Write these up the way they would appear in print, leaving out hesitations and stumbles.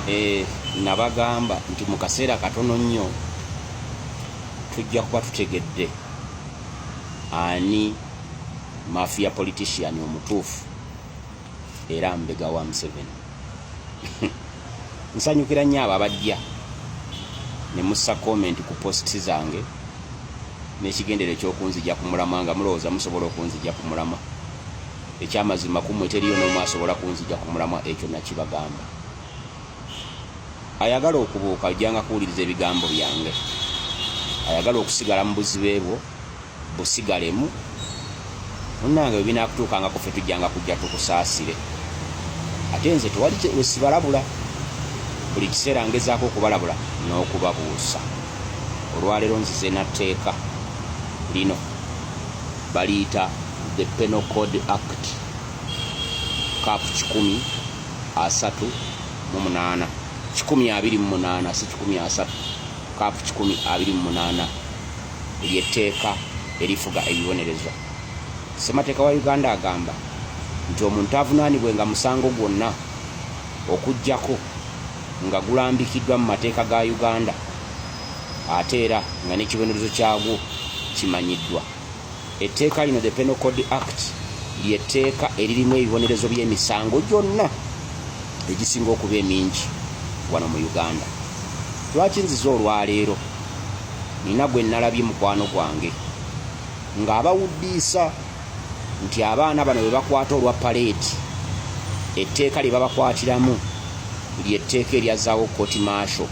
Eh, nabagamba nti mu kaseera katono nnyo tujja kuba tutegedde ani mafia politician omutuufu era mbega wa Museveni. Nsanyukira nnyo abo abajja ne mussa comment ku post zange n'ekigendero eky'okunzija ku mulamwa nga mulowooza musobola okunzija ku mulamwa. Ekyamazima ku mmwe teriyo n'omu asobola kunzija ku mulamwa, ekyo nakibagamba. Ayagala okubuuka ojjanga kuwuliriza ebigambo byange, ayagala okusigala mu buzibe bwo busigalemu. Munnange bwe binaakutuukangako ffe tujjanga kujja tukusaasire. Ate nze tewali we sibalabula, buli kiseera ngezaako okubalabula n'okubabuusa. Olwaleero nzize na tteeka lino baliyita the Penal Code Act cap 138, 128 si 130, cap 128 ly'etteeka erifuga ebibonerezo. Ssemateeka wa Uganda agamba nti omuntu avunaanibwenga musango gwonna okuggyako nga gulambikiddwa mu mateeka ga Uganda ate era nga n'ekibonerezo kyagwo kimanyiddwa. Etteeka lino, the Penal Code Act, ly'etteeka eririmu ebibonerezo by'emisango gyonna egisinga okuba emingi wano mu Uganda. Lwaki nzize olwaleero? Nina gwe nalabye mukwano gwange ng'abawuddiisa nti abaana bano be bakwata olwa paleeti, etteeka lye babakwatiramu ly'etteeka eryazzaawo kkooti martial,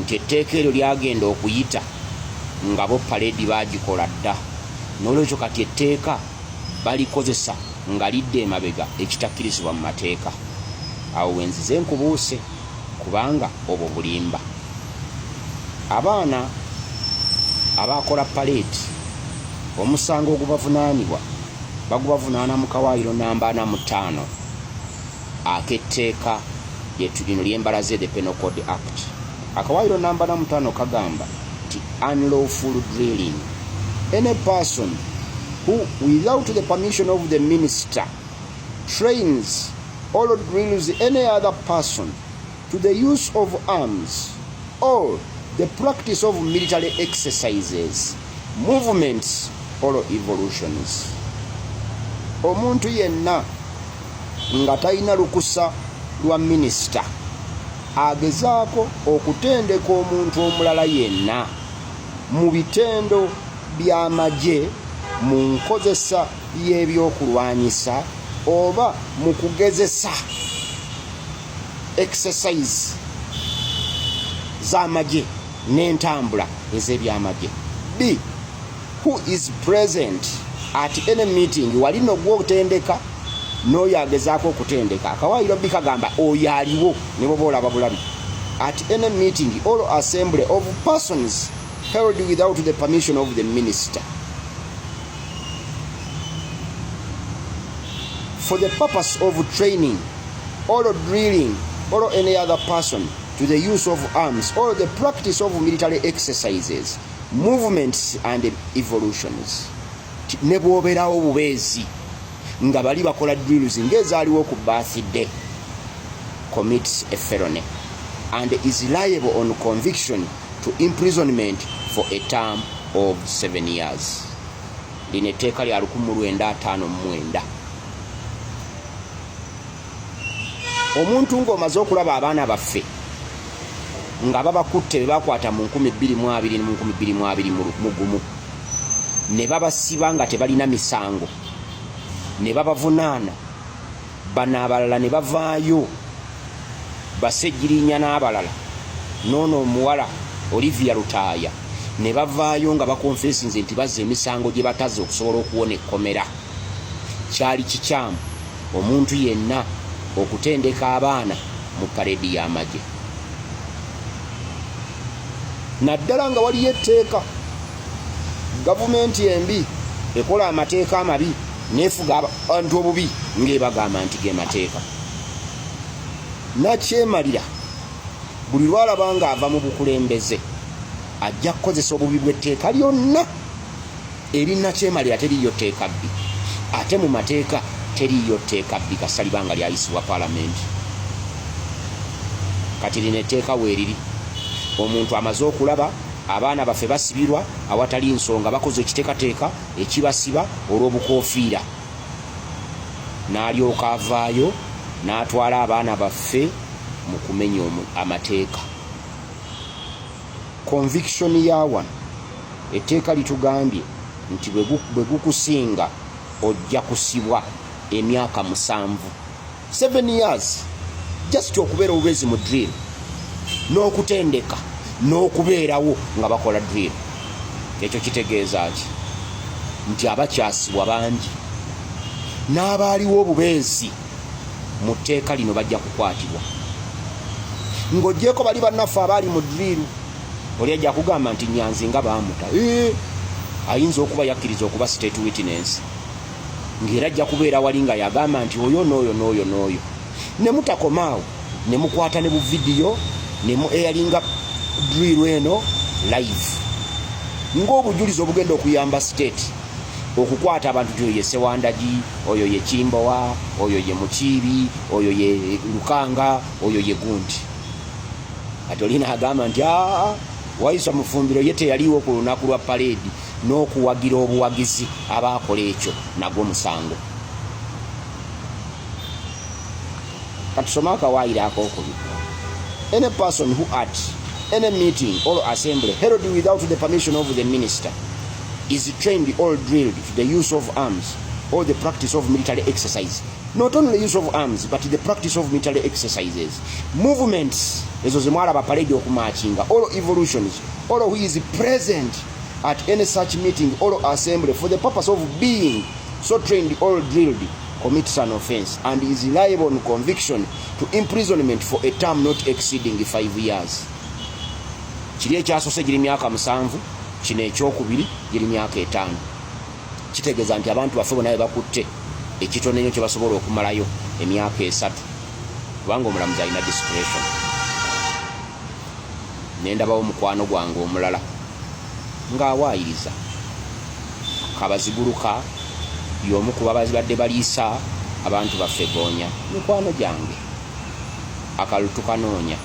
nti etteeka eryo lyagenda okuyita nga bo paleedi baagikola dda n'olwekyo kati etteeka balikozesa nga lidda emabega ekitakkirizibwa mu mateeka. Awo we nzize nkubuuse kubanga obwo bulimba. Abaana abaakola paleeti omusango ogubavunaanibwa bagubavunaana mu kawaayiro namba 45 ak'etteeka lino lyembalaze, the Penal Code Act. Akawaayiro namba 45 kagamba nti unlawful drilling, any person who without the permission of the minister trains or drills any other person to the use of arms or the practice of military exercises, movements or evolutions. Omuntu yenna nga talina lukusa lwa minisita agezaako okutendeka omuntu omulala yenna mu bitendo by'amagye, mu nkozesa y'ebyokulwanyisa oba mu kugezesa exercise z'amagye n'entambula ez'ebyamagye. B, who is present at any meeting, wali no gwotendeka n'oyo agezaako okutendeka. Akawaayiro B kagamba oyo aliwo ne bwoba olaba bulabi, at any meeting or assembly of persons held without the permission of the minister for the purpose of training or drilling or any other person to the use of arms or the practice of military exercises, movements and evolutions. Ne bw'obeerawo bubeezi nga bali bakola drills ng'ezaaliwo ku birthday, commits a felony and is liable on conviction to imprisonment for a term of 7 years. Lino etteeka lya 1959. Omuntu ng'omaze okulaba abaana baffe nga babakutte be bakwata mu 2020 mu 2021 ne babasiba nga tebalina misango ne babavunaana, bano abalala ne bavaayo Basejjirinya n'abalala n'ono omuwala Olivia Lutaaya ne bavaayo nga bakonfesinze nti bazza emisango gye batazza okusobola okuwona ekkomera. Kyali kikyamu omuntu yenna okutendeka abaana mu paleedi y'amagye naddala nga waliyo etteeka. Gavumenti embi ekola amateeka amabi n'efuga abantu obubi ng'ebagamba nti ge mateeka. Nakyemalira buli lw'alaba ng'ava mu bukulembeze ajja kukozesa obubi bw'etteeka lyonna. Eri Nakyemalira teriiyo tteeka bbi, ate mu mateeka teriiyo tteeka bbi kasita liba nga lyayisibwa Palamenti. Kati lino etteeka weeriri, omuntu amaze okulaba abaana baffe basibirwa awatali nsonga, bakoze ekiteekateeka ekibasiba olw'obukofiira, n'alyoka avaayo n'atwala abaana baffe mu kumenya amateeka. Conviction ya wano, etteeka litugambye nti bwe gukusinga ojja kusibwa emyaka 7, 7 years, just okubeera obubeezi mu drill n'okutendeka n'okubeerawo nga bakola drill. Ekyo kitegeeza ki? Nti abakyasibwa bangi n'abaaliwo obubeezi mu tteeka lino bajja kukwatibwa, ng'ogyeko bali bannaffe abaali mu drill. Oli ajja kugamba nti Nyanzi nga baamuta, ayinza okuba yakkiriza okuba state witness, ng'era ajja kubeera wali nga yagamba nti oyo n'oyo n'oyo n'oyo. Ne mutakomaawo, ne mukwata ne buvidiyo ne mu airinga drill eno live ng'obujulizi obugenda okuyamba state okukwata abantu, ti oyo ye Sewandagi, oyo ye Kimbowa, oyo ye Mukiibi, oyo ye Lukanga, oyo ye gundi. Ati olina agamba nti aa, Waiswa Mufumbiro ye teyaliwo ku lunaku lwa parade, n'okuwagira obuwagizi abaakola ekyo nagwo musango. Katusome akawaayiro akokubiri. Any person who at any meeting or assembly held without the permission of the minister is trained or drilled to the use of arms or the practice of military exercise, not only use of arms but the practice of military exercises, movements ezo zemwalaba parade okumarchinga, or evolutions, or who is present at any such meeting or assembly for the purpose of being so trained or drilled, commits an offense and is liable on conviction to imprisonment for a term not exceeding 5 years. Kiri ekyasoose giri myaka 7, kino ekyokubiri giri myaka 5. Kitegeeza nti abantu baffe bonna be bakutte, ekitono ennyo kye basobola okumalayo emyaka 3, kubanga omulamuzi alina discretion. Nendabawo mukwano gwange omulala ng'awaayiriza Kabaziguluka, y'omu ku babadde baliisa abantu baffe goonya. Mikwano gyange, akalulu tukanoonya,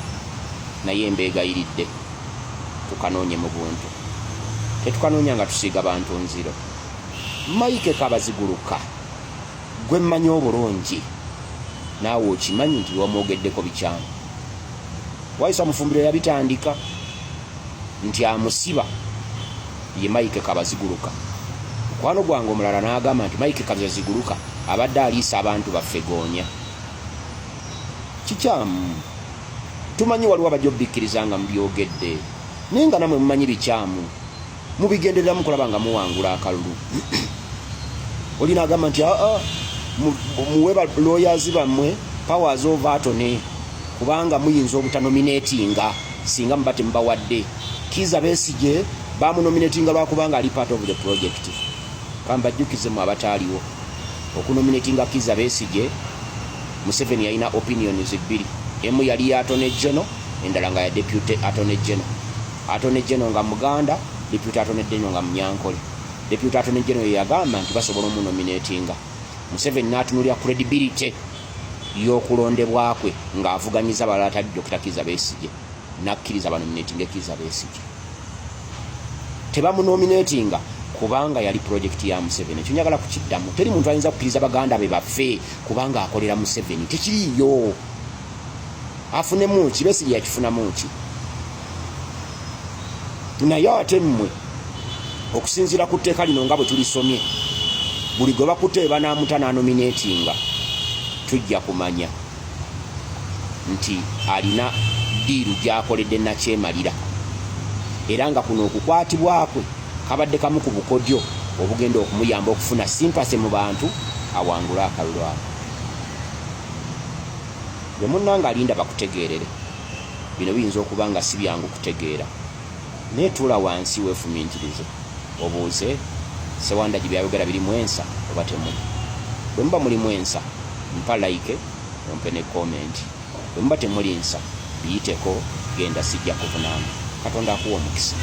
naye mbeegayiridde tukanoonye mu buntu, tetukanoonya nga tusiiga bantu nziro. Mike Kabaziguluka gwe mmanyi obulungi, naawe okimanyi nti wamwogeddeko bikyamu. Waiswa Mufumbiro yabitandika nti amusiba ye Mike Kabaziguluka. Mukwano gwange omulala n'agamba nti Mike Kabaziguluka abadde aliisa abantu baffe goonya. Kikyamu. Tumanyi waliwo abajja obikkiriza nga mubyogedde, naye nga namwe mumanyi bikyamu, mubigendereramu kulaba nga muwangula akalulu. Oli n'agamba nti aa, muwe lawyers bammwe powers of attorney, kubanga muyinza obutanominatinga singa muba temubawadde. Kiza Besigye bamunominatinga lwakubanga ali part of the project. Kambajjukizemu abataaliwo, okunominatinga Kiza Besigye, Museveni yalina opinions bbiri. Emu yali ya attorney general, endala nga ya deputy attorney general. Attorney general nga Muganda, deputy attorney general nga Munyankole. Deputy attorney general ye yagamba nti basobola omunominatinga. Museveni n'atunulira credibility y'okulondebwa kwe ng'avuganyiza balala tali Dr Kiza Besigye, nakkiriza banominatinge Kiza Besigye. Tebamunominatinga kubanga yali project ya Museveni. Ekyo njagala kukiddamu. Teri muntu ayinza kukkiriza baganda be baffe kubanga akolera Museveni, tekiriiyo. Afunemu ki? Besigye yakifunamu ki? Naye ate mmwe, okusinziira ku tteeka lino nga bwe tulisomye, buli gwe bakutte banaamuta n'anominatinga, tujja kumanya nti alina deal gy'akoledde nakyemalira, era nga kuno okukwatibwa kwe kabadde kamu ku bukodyo obugenda okumuyamba okufuna sympathy mu bantu, awangule akalulu ako. Gwe munnanga alinda bakutegeerere, bino biyinza okuba nga si byangu kutegeera, naye tuula wansi weefumintirize, obuuze Sewandagi byayogera birimu ensa oba temuli. Bwe muba mulimu ensa, mpa like ompe ne comment. Bwe muba temuli nsa, biyiteko, genda, sijja kuvunaana. Katonda akuwa omukisa.